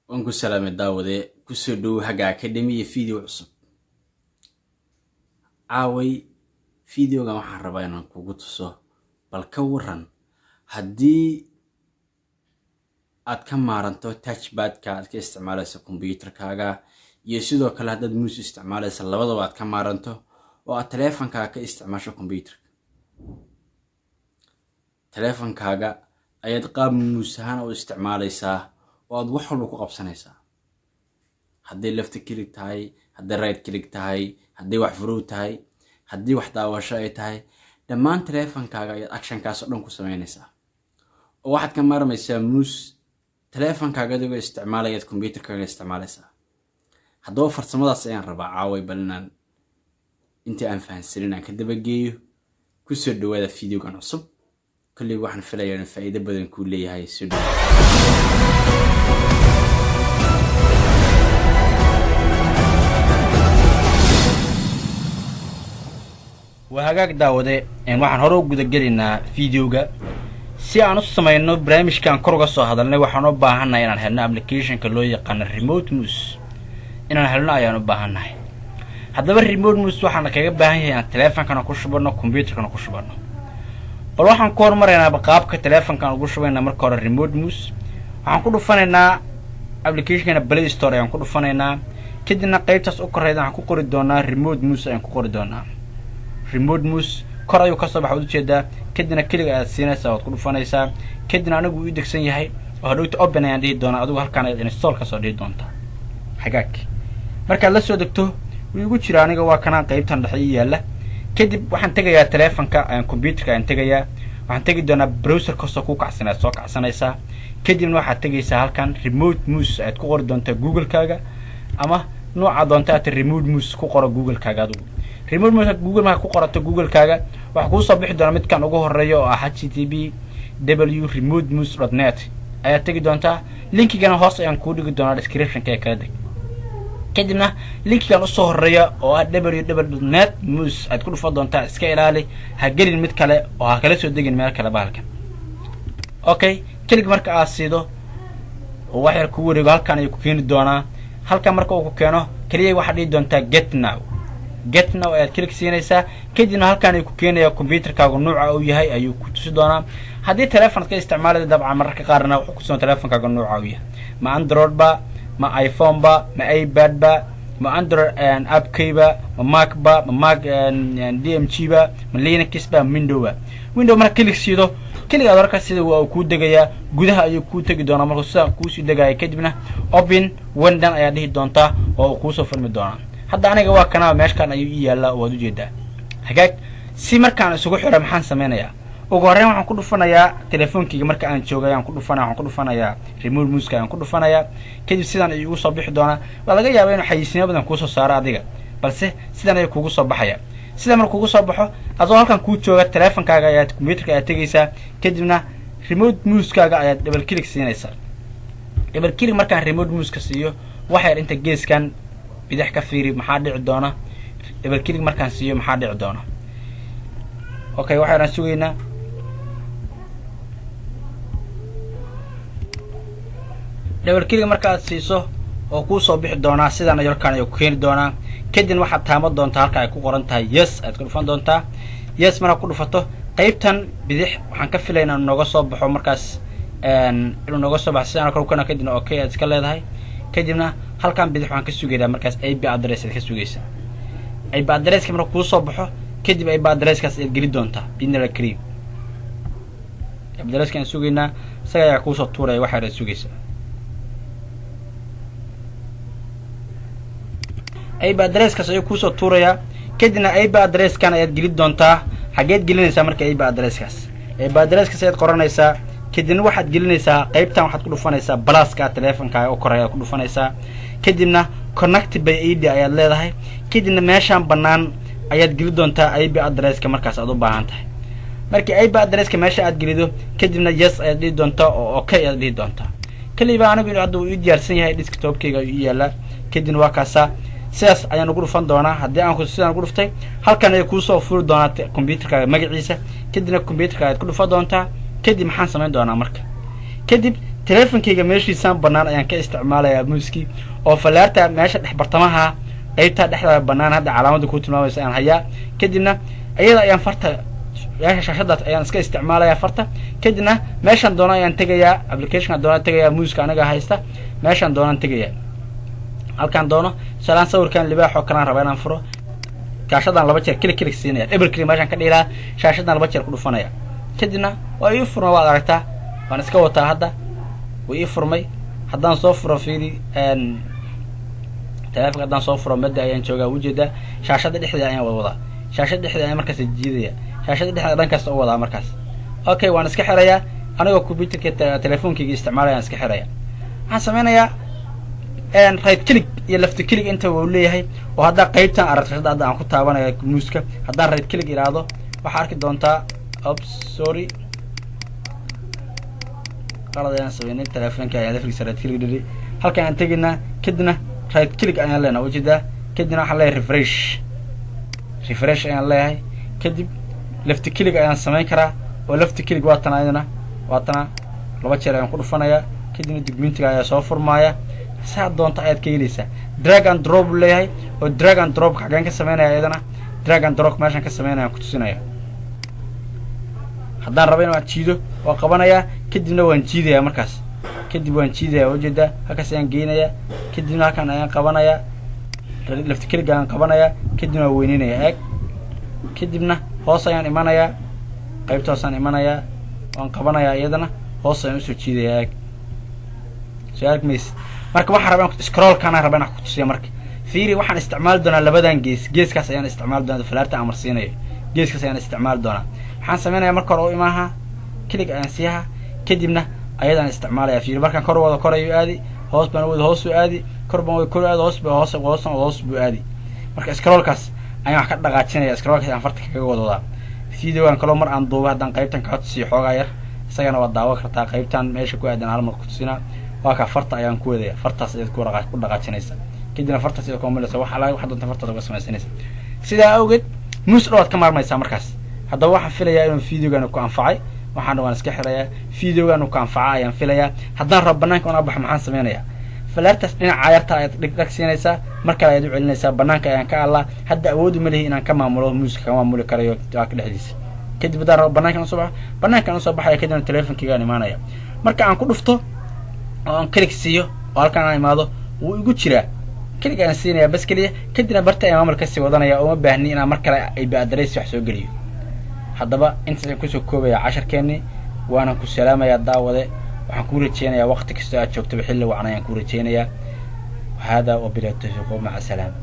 Waan ku salaamay, daawade. Kusoo dhowow Haga Academy iyo video cusub. Caaway videogan waxaan rabaa inaan kugu tuso, bal ka waran haddii aad ka maaranto touchpadka aad ka isticmaalayso computerkaaga, iyo sidoo kale haddaad mouse isticmaalaysa, labadaba aad ka maaranto oo aad taleefankaaga ka isticmaasho computerka. Taleefankaaga ayaad qaab mouse ahaan u isticmaalaysaa oo aad wax walba ku qabsanaysaa, hadday left click tahay, hadday right click tahay, hadday wax furow tahay, haddii wax daawasho ay tahay, dhammaan taleefankaaga ayaad actionkaas oo dhan ku sameynaysaa oo waxaad ka maarmaysaa mouse. Taleefankaaga adigoo isticmaalayaad computerkaaga isticmaalaysaa. Haddaba farsamadaas ayaan rabaa caaway bal inaan intii aan fahansanin aan ka dabageeyo. Kusoo dhawaada videogan cusub. Kolley waxaan filayaa inuu faa'iido badan kuu leeyahay. Soo dhawaada. Waa hagaag, daawade. Waxaan hore u gudagelaynaa videoga. Si aan u samayno barnaamijkaan kor uga soo hadalnay, waxaan u baahannahay inaan helno applicationka loo yaqaano remote mouse. Inaan helno ayaan u baahannahay. Haddaba remote mouse waxaana kaga baahan yahay inaan teleefonkana ku shubano, computerkana ku shubano. Bal waxaan ku horumaraynaa qaabka teleefonkaan ugu shubaynaa. Marka hore remote mouse waxaan ku dhufanaynaa applicationkana Play Store ayaan ku dhufanaynaa. Kadibna qaybtaas u koreyda waxaan ku qori doonaa remote mouse ayaan ku qori doonaa. Remote mouse kor ayuu kasoo baxa, waad ujeedaa. Kadibna click ayaad siinaysaa, waad ku dhufanaysaa. Kadibna anigu uu degsan yahay oo hadhowta open ayaan dhihi doonaa, adigu halkaan ayaad install kasoo dhihi doontaa. Hagaag, markaad la soo degto, wuu igu jira aniga, waa kanaan qaybtan dhexe ii yaalla. Kadib waxaan tegayaa telefonka, computerka ayaan tegayaa. Waxaan tegi doonaa browser kastoo ku kacsan ayaad soo kacsanaysaa. Kadibna waxaad tegaysaa halkan remote mouse ayaad ku qori doontaa Google-kaaga, ama nooca doonta aad remote mouse ku qoro Google-kaaga. Adigu remote mouse Google markaa ku qorato Google-kaaga, waxaa kuusoo bixi doona midkan ugu horeeya oo ah http w remote mouse.net ayaad tegi doontaa. Linkigana hoos ayaan kuu dhigi doonaa descriptionka ee kala deg. Kadibna linkigan usoo horeeya oo ah ww.net mouse aad ku dhufan doontaa. Iska ilaali, ha gelin mid kale oo ha kala soo degin meel kale bahalkan. Okay, click marka aad siido oo wax yar ku wareego, halkan ayuu ku keeni doonaa. Halkan marka uu ku keeno, keliya waxaad dhihi doontaa "get now". Get now ayaad click siinaysaa. Kadibna halkan ayuu ku keenayaa, computerkaagu nuuca uu yahay ayuu ku tusi doonaa. Haddii telefoon ka isticmaalaya, dabcan mararka qaarna wuxuu kutusin telefonkaaga nuuca uu yahay: ma Android ba, ma iPhone ba, ma iPad ba, ma Android appkay ba, ma Mac ba, ma Mac DMG ba, ma Linux ba, Window ba. Window marka click siido, click aad warka sida waa uu kuu degayaa, gudaha ayuu kuu tegi doonaa. Markuu sidaa kuusii degaya, kadibna "open when done" ayaa dhihi doontaa oo uu kuusoo furmi doonaa. Hadda aniga waa kanaa, meeshkan ayuu ii yaallaa, waad ujeedaa. Hagaag, si markaan isugu xiro maxaan sameynayaa? Ugu horreyn waxaan ku dhufanayaa telefoonkeyga marka aan joogay ayaan ku dhufanaya. Waxaan ku dhufanayaa remote mouseka ayaan ku dhufanayaa. Kadib sidan ayuu igu soo bixi doonaa. Waa laga yaabaa inuu xayeysiimo badan kuusoo saaro adiga, balse sidan ayuu kugu soo baxaya. Sida marka kugu soo baxo, adoo halkan kuu jooga teleefonkaaga ayaad computerka ayaad tegaysaa. Kadibna remote mousekaaga ayaad double click siinaysaa. Double click markaan remote mouseka siiyo, wax yar inta geeskan bidix ka fiiri, maxaa dhici doona? Double click markaan siiyo, maxaa dhici doona? Okay, waxaanaan sugaynaa. Double click marka aad siiso oo kuusoo bixi doonaa, sidan halkaan ayuu ku keeni doonaa. Kadibna waxaad taaban doontaa halka ay ku qoran tahay "yes" ayaad ku dhufan doontaa. Yes markaad ku dhufato, qaybtan bidix waxaan ka filaynaa inuu nooga soo baxo, markaas inuu nooga soo baxo sidaan kale kana. Kadibna okay aad iska leedahay. Kadibna halkan bidix waxaan ka sugaynaa markaas IP address aad ka sugaysaa. IP addresska marka kuu soo baxo, kadib IP addresskaas ayaad geli doontaa biidnillah kareem. IP addresska aan sugaynaa, isaga ayaa kuusoo tuuraya, waxaad sugaysaa. IP addresskaas ayuu kuusoo tuurayaa. Kadibna IP addresskan ayaad geli doontaa. Xageed gelinaysaa marka IP addresskaas? IP addresskaas ayaad qoranaysaa. Kadibna waxaad gelinaysaa qaybtan, waxaad ku dhufanaysaa pluska teleefonkaaga u koray ayaad ku dhufanaysaa. Kadibna "connect by ID" ayaad leedahay. Kadibna meeshaan bannaan ayaad geli doontaa IP addresska markaas aad u baahan tahay. Markii IP addresska meesha aad gelido, kadibna yes ayaad dhihi doontaa oo okay ayaad dhihi doontaa. Kaliba anigu hadda uu ii diyaarsan yahay, desktopkayga ayuu ii yaalaa. Kadibna waa kaasaa, sidaas ayaan ugu dhufan doonaa. Haddii aan sidaan ugu dhuftay, halkan ayay kuusoo furi doonaa computerkaaga magaciisa. Kadibna computerka ayaad ku dhufan doontaa. Kadib maxaan samayn doonaa marka? Kadib Teleefonkayga meeshiisaan bannaan ayaan ka isticmaalayaa mousekii, oo fallaarta meesha dhex bartamaha, qaybta dhexda bannaan hadda calaamada kuu tilmaamaysa ayaan hayaa. Kadibna iyada ayaan farta meesha shaashadaas ayaan iska isticmaalayaa farta. Kadibna meeshaan doona ayaan tegayaa, applicationka doonaan tegayaa. Mouseka aniga haysta, meeshaan doonaan tegayaa, halkaan doono. Tusaalehaan, sawirkan libaax oo kalaan rabaa inaan furo. Shaashadan laba jeer click click siinaya, double click meeshaan ka dhiilaa, shaashadan laba jeer ku dhufanaya, kadibna waa ii furma. Waad aragtaa, waan iska wataa hadda, way ii furmay. Haddaan soo furo, fiiri, telefonka haddaan soo furo, madda ayaan joogaa, ujeedaa, shaashada dhexdeeda ayaan wada wadaa, shaashada dhexdeeda ayaan markaas jiidaya, shaashada dhexdeeda dhankaas u wadaa markaas. Okay, waan iska xirayaa. Anigoo computerka telefonkayga isticmaalaya aan iska xiraya. Waxaan sameynayaa right click iyo left click inta uu leeyahay, oo haddaa qaybtan aragto shashada hadda aan ku taabanaya mouseka, haddaan right click iraahdo, waxaa arki doontaa, oops, sorry, qalad ayaan sameynay. Telefonka ayaan laftigiisa right click dhiri. Halkan aan tegaynaa, kadibna right click ayaan leenahay, ujeedaa. Kadibna waxaan leeyahay refresh, refresh ayaan leeyahay. Kadib left click ayaan samayn karaa, oo left click waa tana, ayadana waa tana, laba jeer ayaan ku dhufanayaa. Kadibna documentiga ayaa soo furmaaya. Saa doonta ayaad ka helaysaa. Drag and drop uu leeyahay, oo drag and drop xageen ka sameynaya? Iyadana drag and drop meeshaan ka sameynaya ku tusinaya. Haddaan rabo inaan jiido, waa qabanayaa, kadibna waan jiidayaa. Markaas kadib waan jiidaya, ujeedaa, halkaas ayaan geynayaa. Kadibna halkan ayaan qabanayaa, left click ayaan qabanayaa, kadibna waan weyneynaya, eeg. Kadibna hoos ayaan imanayaa, qaybta hoosaan imanayaa, waan qabanayaa, iyadana hoos ayaan usoo jiidayaa, eeg. Soo arg maysid? Marka waxaan rabaa scrollkaana rabaa inaan kutusiya. Marka fiiri, waxaan isticmaali doonaa labadan gees. Geeskaas ayaan isticmaali doonaa, falaarta aan marsiinayo geeskaas ayaan isticmaali doonaa. Waxaan sameynaya marka hore u imaaha, click ayaan siiha, kadibna ayadaan isticmaalaya. Fiiri, markaan kor wado, kor ayuu aadi, hoos baan wado, hoos uu aadi, kor baan wado, kor aadi, hoos ba hoos hoosaan wado, hoos buu aadi. Marka scrollkaas ayaan wax ka dhaqaajinaya, scrollkaas ayaan farta kaga wada wadaa. Videogan kaloo mar aan duuba haddaan qaybtan kaa tusiyo xoogaa yar, isagana waad daawan kartaa. Qaybtan meesha ku aadan hal mar kutusinaa. Waa kaa, farta ayaan ku wadaya. Fartaas ayaad ku dhaqaajinaysa, kadibna fartaas ayaad kumamulaysa wax ala wax doonta fartaad uga samaysanaysa. Sidaa awgeed mouse dhowaad ka maarmaysaa markaas. Haddaba waxaan filayaa inuu videogan ku anfacay. Waxaana waan iska xirayaa. Videogan ku anfaca ayaan filayaa. Haddaan rabo banaanka una baxo, maxaan sameynayaa? Falaartaas dhinaca yarta ayaad dhigdhag siinaysaa, mar kale ayaad u celinaysaa. Banaanka ayaan ka allaa. Hadda awood uma lihi inaan ka maamulo mouseka, ka maamuli karayo ka dhexdiisa. Kadib haddaan rabo banaankan usoo baxo, banaankan usoo baxaya. Kadibna telefonkeygaan imaanaya. Marka aan ku dhufto oo aan click siiyo oo halkaan aan imaado, wuu igu jiraa. Click ayaan siinaya bas keliya, kadibna barta ayaan maamul kasii wadanaya. Uma baahni inaan mar kale IP address wax soo geliyo. Haddaba intaas ayaan kusoo koobaya casharkeenii, waanan ku salaamayaa, daawade. Waxaan kuu rajeynayaa waqti kastoo aad joogtaba xilli wacan ayaan kuu rajeynayaa. Hada wabillahi tawfiiq, maca salaama.